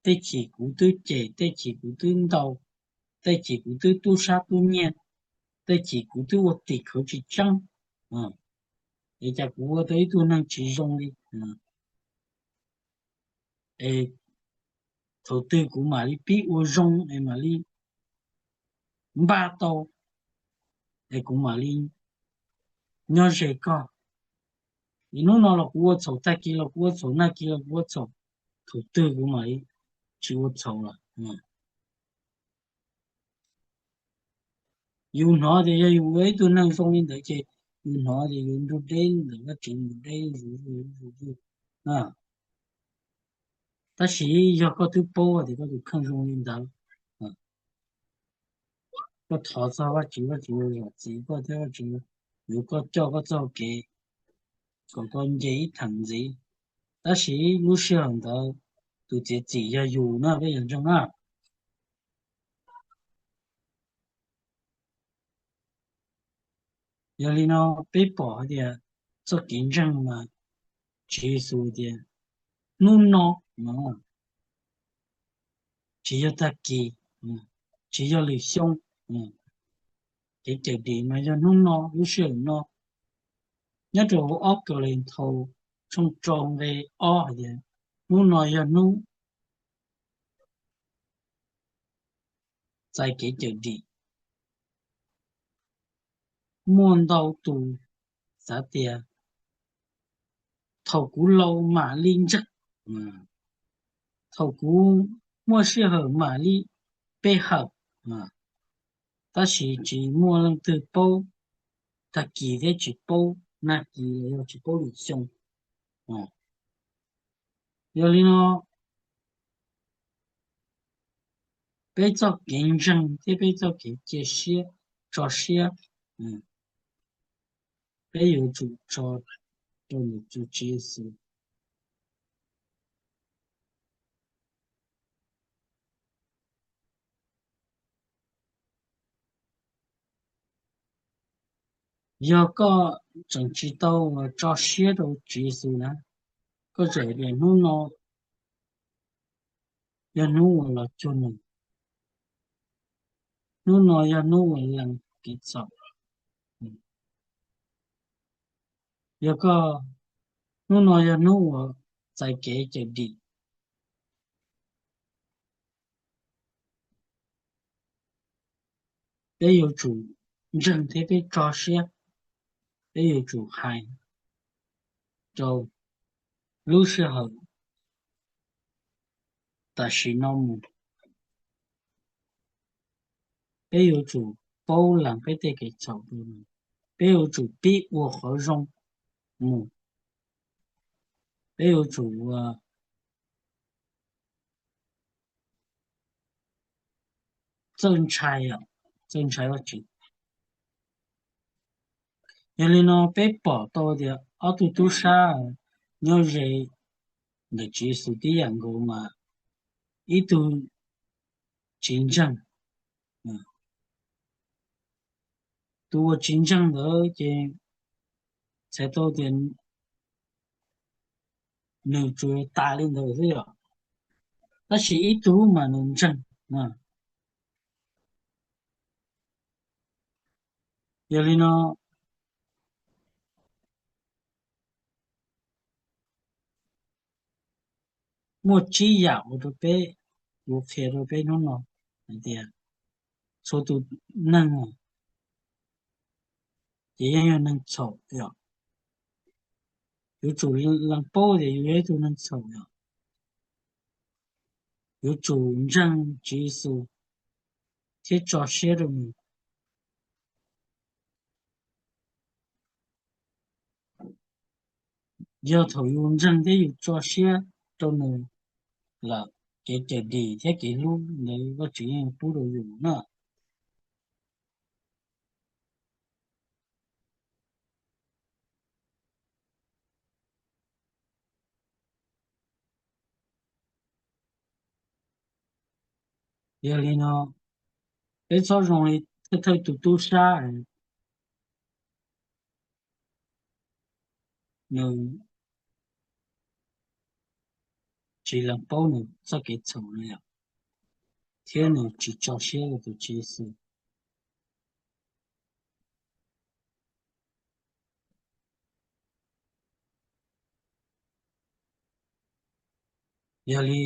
tej chim kuv twb cem, tej chim kuv twb ntaus, tej chim kuv twb tub sab tub nyiag, tej chim kuv twb ua tim khawv tsis tseeb, es cas kuv ua tau ib tug neeg tsis zoo li. Es thaum twg kuv mam li pib ua zoo es mam li npaj tau, es kuv mam li nyob ze koj. Es hnub no los kuv ua txhaum, tag kis los kuv ua txhaum, nag kis los kuv ua txhaum, thaum twg kuv mam li tsis ua txhaum lawm. Yus hnov tias yog yus ua ib tug neeg zoo li ntawd ces yus hnov tias yus nrug deb ntawm Vajtswv mus deb zuj zus zuj zus. Tab sis yog koj twb paub tias koj tus kheej zoo li ntawd, koj thov txog Vajtswv, Vajtswv yuav zam txim koj thiab Vajtswv yuav koj coj koj txoj kev kom koj nce ib theem ntxiv. Tab sis lub sij hawm ntawd tus txiav txim yog yus na, peb yog ntseeg na. Yog li no peb pom hais tias txoj kev ntseeg mas Tswv Yexus tias hnub no no tsis yog tag kis, tsis yog lwm xyoo. Kev cawm dim mas yog hnub no, lub sij hawm no. Nyob rau ob Kauleethaus tshooj rau nqe ob hais tias hnub no yog hnub txais kev cawm dim. Muaj ntau tus xav tias thaum kuv laus mam li ntseeg, thaum kuv muaj sij hawm mam li pe hawm. Tab sis tsis muaj leej twg paub tag kis thiab tsis paub nag kis los yog tsis paub lwm xyoo. Yog li no peb txoj kev ntseeg thiab peb txoj kev cia siab, tso siab, peb yuav tsum tso rau ntawm Tswv Yexus. Yog koj tseem tsis tau tso siab rau Tswv Yexus na, koj tseem tias hnub no yog hnub uas los cuag nws, hnub no yog hnub uas lees kev txhaum, yog koj, hnub no yog hnub uas txais kev cawm dim. Peb yuav tsum ntseeg thiab peb tso siab, peb yuav tsum hais rau lub sij hawm tam sim no mus. Peb yuav tsum paub lees peb tej kev txhaum rau nws, peb yuav tsum pib ua qhov zoo mus, peb yuav tsum txawj ntshai, txawj ntshai Vajtswv. Yog li no peb pom tau tias ob tug tub sab nyob ze ntawm Tswv Yexus tib yam nkaus mas ib tug tsis ntseeg. Tus uas tsis ntseeg ntawd ces txhais tau tias nws tsuas tas li ntawd xwb yom. Tab sis ib tug mas nws ntseeg. Yog li no muaj tsib yam ua rau peb, kuv qhia rau peb hnub no hais tias txhua tus neeg ces yeej yog neeg txhaum yom. Yuav tsum lees paub tias yus yog ib tug neeg txhaum yom. Yuav tsum ntseeg Tswv Yexus thiab tso siab rau nws. Yog thaum yus ntseeg thiab yus tso siab rau nws lawm, kev cawm dim thiab kev hlub ntawd Vajtswv yeej pub rau yus na. Yog li no peb txhob zoo li thawj thawj tus tub sab, nws tsis lees paub nws txoj kev txhaum li, thiab nws tsis tso siab rau tus Tswv Yexus. Yog li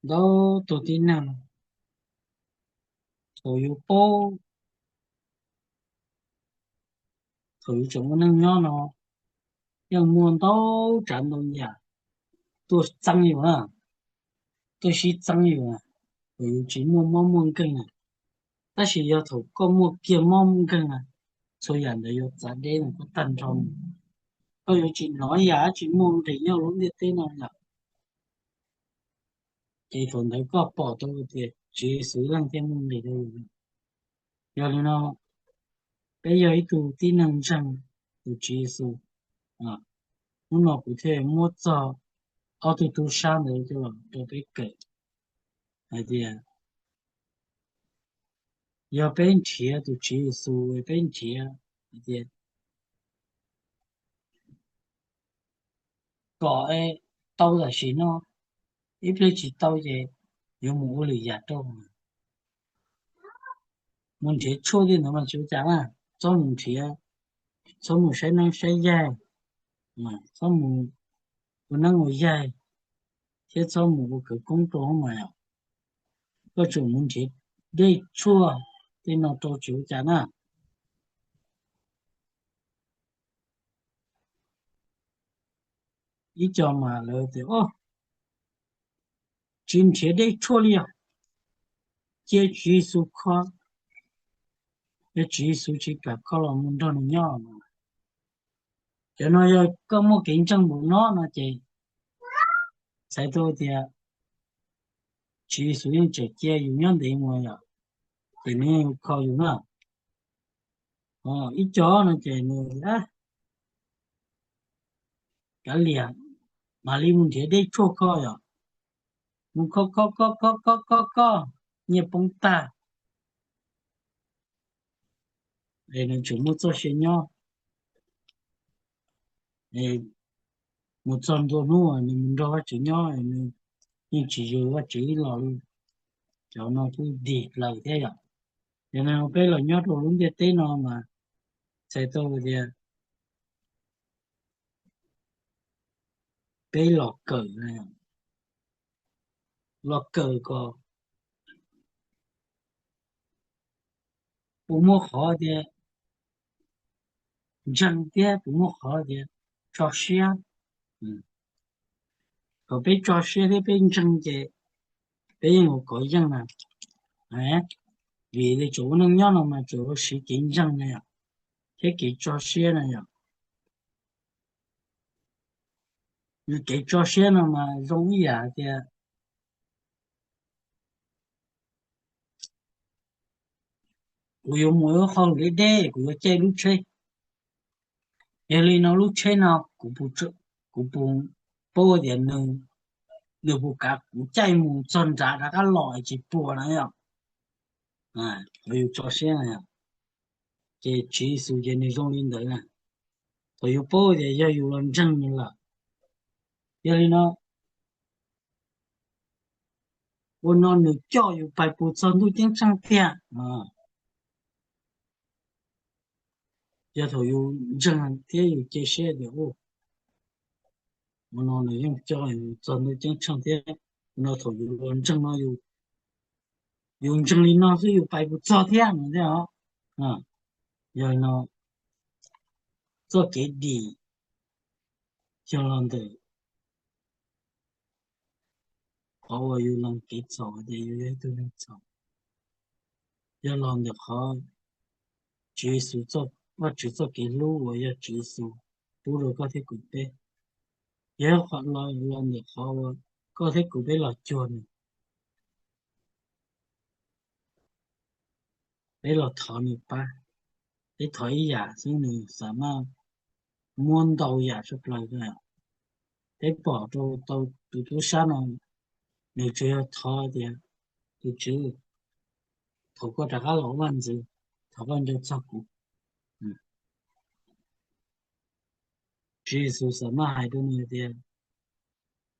ntau tus tib neeg, thaum yus paub, thaum yus tseem ua neej nyob no, yeej muaj ntau tsav ntau yam tuaj txeeb yus na, tuaj sib txeeb yus na, thaum yus tsis muaj mob muaj nkeeg na. Tab sis yog thaum koj muaj kiag mob muaj nkeeg na, txhua yam ntawd yuav txav deb mus koj tag nrho. Koj yuav tsis hnov yam dab tsi muaj nqis nyob lub ntiaj teb no lawm. Ces thaum ntawd koj pom tau tias Tswv Yexus ib leeg thiaj muaj nqis rau yus. Yog li no, peb yog ib tug tib neeg ntseeg tus Tswv Yexus, hnub no kuv thiaj muab txog ob tug tub sab ntawd coj los rau peb kawm hais tias yog peb nrhiav tus Tswv Yexus, peb nrhiav hais tias kom tau tam sim no, ib pliag tsis tau ces yuav mus ua lwm yam rau. Mus nrhiav tshuaj tej ntawd mas tsis ua cas na, txhob mus nrhiav, txhob mus saib neeb saib yaig, txhob mus ua neeb ua yaig, thiab txhob mus ua khawv koob rau hauv mas yom. Koj tseem mus nrhiav dej tshuaj tej no rau tsis ua cas na. Ib co mas lawv tias, o, tsis nrhiav dej tshuaj li os, cia Tswv Yexus kho, yog Tswv Yexus tsis kam kho los mus nrog nws nyob. Cov no yog koj muaj kev ntseeg npaum no no ces txhais tau tias Tswv Yexus yeej tseem cia yus nyob ntev mus yom, ces nws yeej yuav kho yus na. Ib co no ces nws kav liam, mam li mus nrhiav dej tshuaj kho yom, mus kho kho kho kho kho kho kho, nyiaj poob tag, es nws tseem muaj txoj sia nyob. Mus txog ntua hnub uas nws mus nrog Vajtswv nyob, nws yeej tsis yug Vajtswv ib los li. Cov no kuj dig plaws thiab yom. Yog no peb los nyob rau lub ntiaj teb no mas txhais tau tias peb los kawm, los kawm kom puas muaj qhov tias ntseeg thiab puas muaj qhov tias tso siab. Thaum peb tso siab thiab peb ntseeg ces peb yeej ua kov yeej na. Vim li tseem ua neej nyob no mas tseem ua siv kev ntseeg na yom, thiab kev tso siab na yom. Kev tso siab no mas zoo ib yam tias kuv yuav mus ib qho deb deb, kuv yuav caij lub tsheb. Yog li no lub tsheb no kuv puas paub tias nws puas kav kuv caij mus txog nrad rov qab los tsis puas na yom. Thaum yus tso siab na yom, ces Tswv Yexus ces nws zoo li ntawd na. Thaum yus paub tias yog yus los ntseeg nws lawm, yog li no ua no nws coj yus pais puas txog ntuj ceeb tsheej tiag. Yog thaum yus ntseeg thiab yus cia siab tias ua no nws yeej coj yus txog ntuj ceeb tsheej thiab, no thaum yus los ntseeg no, yus ntseeg li no xwb yus pais puas txog thiab no thiab os. Yog no txoj kev dim yog los ntawm qhov uas yus lees kev txhaum tias yus yog ib tug neeg txhaum, yog los ntawm qhov Tswv Yexus, Vajtswv txoj kev hlub uas yog Tswv Yexus pub rau koj thiab kuv peb, yog los ntawm qhov uas koj thiab kuv peb los cuag nws, peb los thov nws pab, peb thov ib yam xwb nws xam maj muab ntau yam tshaj plaws. Peb pom rau tus tub sab no, nws tsuas yog thov tias, tus Tswv, thov koj rov qab los ua vaj ntxwv, thov koj nco txog kuv. Tswv Yexus xam maj hais rau nws tias,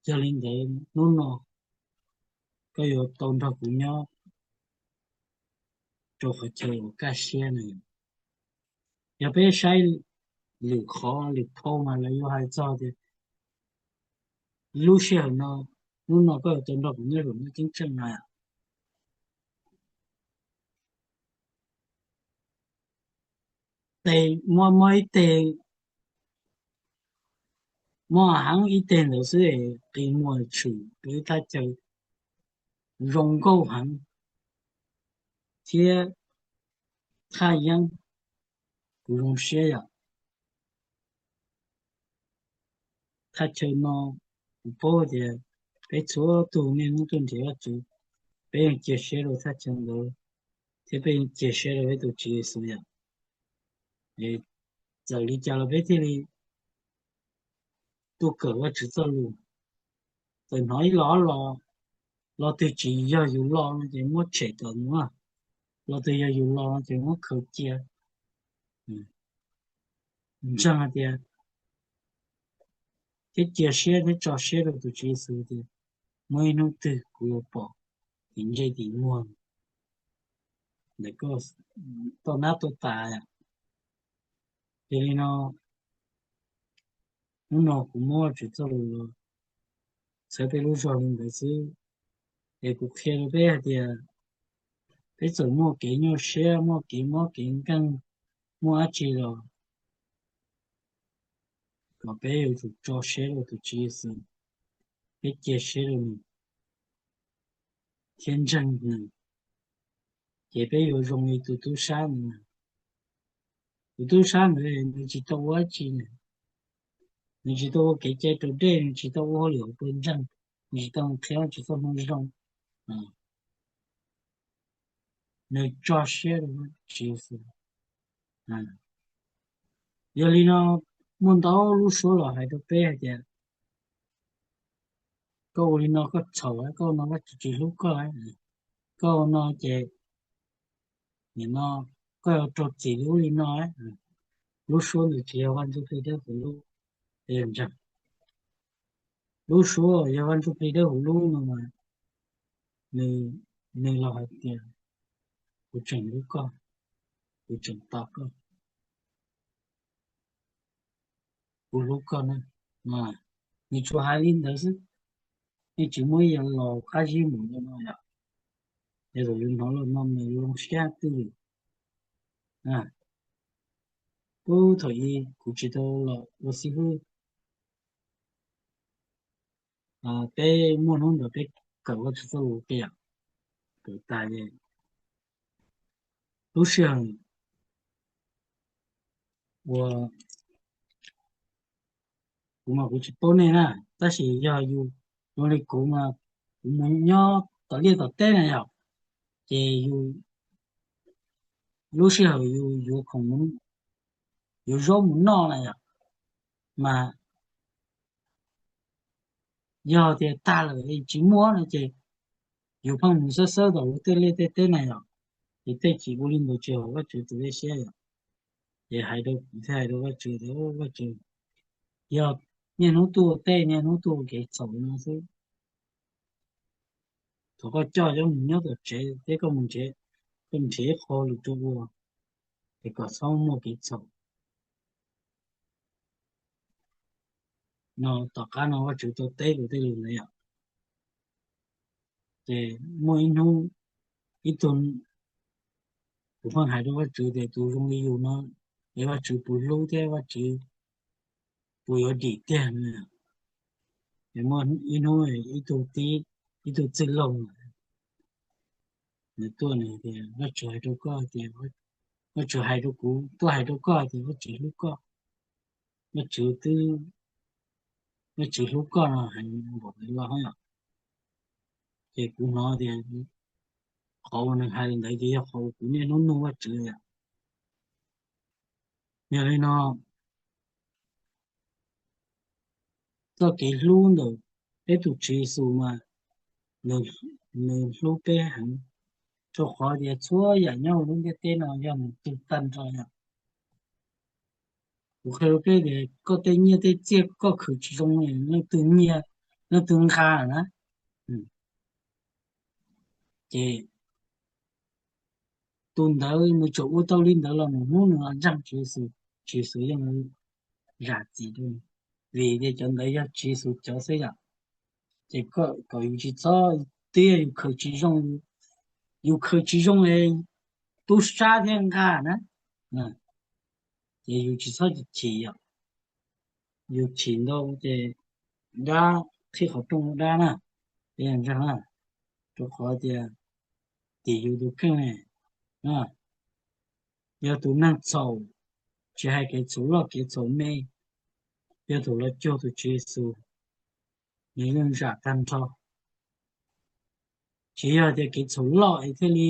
yog li ntawd hnub no koj yuav tau nrog kuv nyob rau qhov chaw uas kaj siab no. Yog peb saib lwm qhov lwm qhau mas lawv yuav hais txog tias lub sij hawm no, hnub no koj yuav tau nrog kuv nyob hauv lub ceeb tsheej no. Tes muab, muab ib teg, muab heev ib teg ntawd xwb es qi muag tshwm rau ib thaj chaw zoo nkauj heev thiab thaj yeeb. Kuv zoo siab yom. Thaj chaw no kuv paub tias peb txhua tus niaj hnub tuaj nrhiav Vajtswv, peb yeej cia siab rau thaj chaw ntawd, thiab peb yeej cia siab rau peb tus Tswv Yexus yom. Es txawm li cas los peb thiaj li tuaj kawm Vajtswv txoj lus. Txawm hnov ib los ob los, los twg tsis yog yus los no ces muab tshem kom mus, los twg yog yus los no ces muab khaws cia. Ntseeg hais tias, thiab cia siab thiab tso siab rau tus Tswv Yexus tias muaj ib hnub twg kuv yuav pom tim ntsej tim muag ntawm koj toj nab toj tas. Yog li no, hnub no kuv muab Vajtswv txoj lus los txhawb peb lub zog li ntawd xwb. Es kuv qhia rau peb hais tias peb txawm muaj kev nyuaj siab, muaj kev mob kev nkeeg, muaj dab tsi los kom peb yuav tsum tso siab rau tus Tswv Yexus, peb cia siab rau nws thiab ntseeg nws, ces peb yuav zoo li tus tub sab ntawd. Tus tub sab ntawd nws tsis tau ua dab tsi, nws tsis tau ua kev cai raus dej, nws tsis tau ua hauj lwm hauv pawg ntseeg, nws tsis tau qhia Vajtswv txoj moo zoo, nws tso siab rau Vajtswv xwb. Yog li no, muaj ntau lub suab los hais rau peb hais tias koj ua li no koj txhaum, koj ua no Vajtswv tsis hlub koj, koj ua no ces nim no koj yuav raug txim li ub li no. Lub suab ntawd tsis yog Vaj Ntsuj Plig Dawb Huv lub, ntseeg. Lub suab yog Vaj Ntsuj Plig Dawb Huv lub no mas nws, nws los hais tias kuv tseem hlub koj, kuv tseem tos koj, kuv hlub koj na. Nws tsuas hais li ntawd xwb, yeej tsis muaj ib yam los qab zib mus li no yom. Es thaum yus hnov los no mas yus zoo siab twj ywm. Puag thaum ub kuv tsis tau los ua xib hwb, peb muaj hnub ntawd peb kawm Vajtswv txoj lus tiag, kawm tas es lub sij hawm uas kuv mas kuv tsis paub nej na, tab sis yog yus zoo li kuv mas kuv mus nyob tom liaj tom teb na yom, ces yus lub sij hawm yus yuav khoom, yuav zaub mus noj na yom, mas yog tias tag lawm tsis muaj no ces yus pheej mus xawb xawb tom lub tej liaj tej teb na yom, ces tej chim ua li ntawd tsis haum Vajtswv tus dej siab yom. Ces hais rau kuv thiaj hais rau Vajtswv tias, Vajtswv, yog niaj hnub tuaj tej niaj hnub tuaj kev txhaum no xwb, thaum koj coj cov mus nyob tom tsev thiab koj mus nrhiav, koj nrhiav ib qho lus rau ua, es kom txhob muaj kev txhaum no. Tom qab no Vajtswv tau teb kuv tej lus ntawd yom. Ces muaj ib hnub, ib tug, kuv pheej hais rau Vajtswv tias tus zoo li yus no es Vajtswv puas hlub thiab Vajtswv puas yuav dim tiag no. Ces muaj ib hnub ib tug tib, ib tug txwj laug nws tuaj nws tias Vajtswv hais rau koj tias, Vajtswv hais rau kuv tuaj hais rau koj tias Vajtswv hlub koj, Vajtswv twb, Vajtswv hlub koj no hais npaum ntawd los yom. Ces kuv hnov tias qhov uas nws hais li ntawd ces yog qhov uas kuv niaj hnub nug Vajtswv yom. Yog li no, txoj kev hlub ntawm peb tus Tswv Yexus mas nws hlub peb heev, rau qhov tias txhua yam nyob hauv lub ntiaj teb no yog nws tug tag nrho yom. Kuv qhia rau peb tias koj tej nyiaj tej txiaj koj khwv tsis zoo, leej twg nyiaj leej twg nqa na. Ces tus ntawd nws tseem ua tau li ntawd los mus hnub nws los ntseeg Tswv Yexus, Tswv Yexus yeej zam txim rau, vim tias cov ntawd yog Tswv Yexus cov xwb yom. Ces kom yus tsis txhob, twb yog yus khaws tsis zoo, yus khaws tsis zoo es tub sab thiab nqa na, ces yus tsis txhob chim yom. Yus chim ntau ces dab qhib qhov rooj dab na, peb ntseeg na, rau qhov tias tim yus tus kheej ne, yog tus neeg txhaum, tsis hais kev txhaum loj kev txhaum me, yog tus los cuag tus Tswv Yexus, nws yeej zam tag nrho. Tsis yog tias kev txhaum loj es thiaj li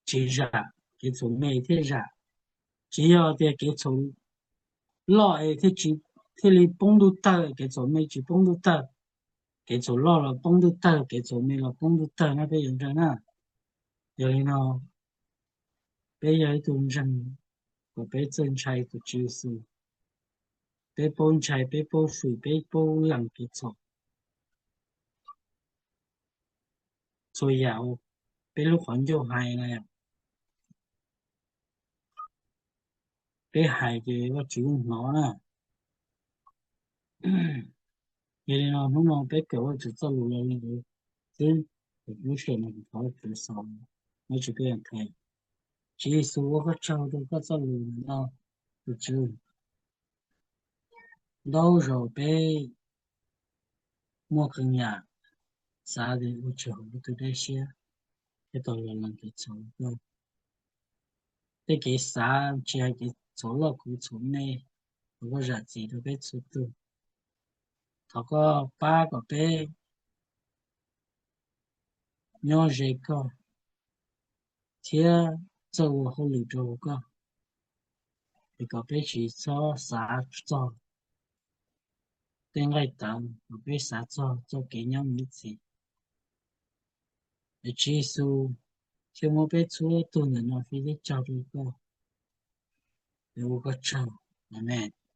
tsis zam, kev txhaum me thiaj zam. Tsis yog tias kev txhaum loj es thiaj li poob ntuj tawg, kev txhaum me tsis poob ntuj tawg, kev txhaum loj los poob ntuj tawg, kev txhaum me los poob ntuj tawg na, peb yuav ntseeg na. Yog li no, peb yog ib tug ntseeg kom peb txawj ntshai tus Tswv Yexus. Peb paub ntshai, peb paub fwm, peb paub lees kev txhaum. Txhua yam uas peb lub qhov ncauj hais na, peb hais ces Vajtswv yeej hnov na. Yog li no hnub no peb kawm Vajtswv txoj lus los li ntawd xwb, lub sij hawm no kuv thov Vajtswv xaus, Vajtswv peb nthe. Tswv Yexus ua koj tsaug rau koj txoj lus no, tus Tswv. Ntau zaus peb muaj qee yam xav tias ua tsis haum koj tus dab siab, thiab tau los lees kev txhaum rau koj. Tej kev xav tsis hais kev txhaum loj kev txhaum me, thov koj zam txim rau peb txhua tus. Thov koj pab kom peb nyob ze koj thiab txawj ua hauj lwm rau koj, es kom peb tsis txhob xav txog tej nqaij tawv, kom peb xav txog txoj kev nyob mus ib txhis. Es Tswv Yexus thiaj muab peb txhua tug ntawm no fij teb tsaug rau koj, es ua koj tsaug. Amees.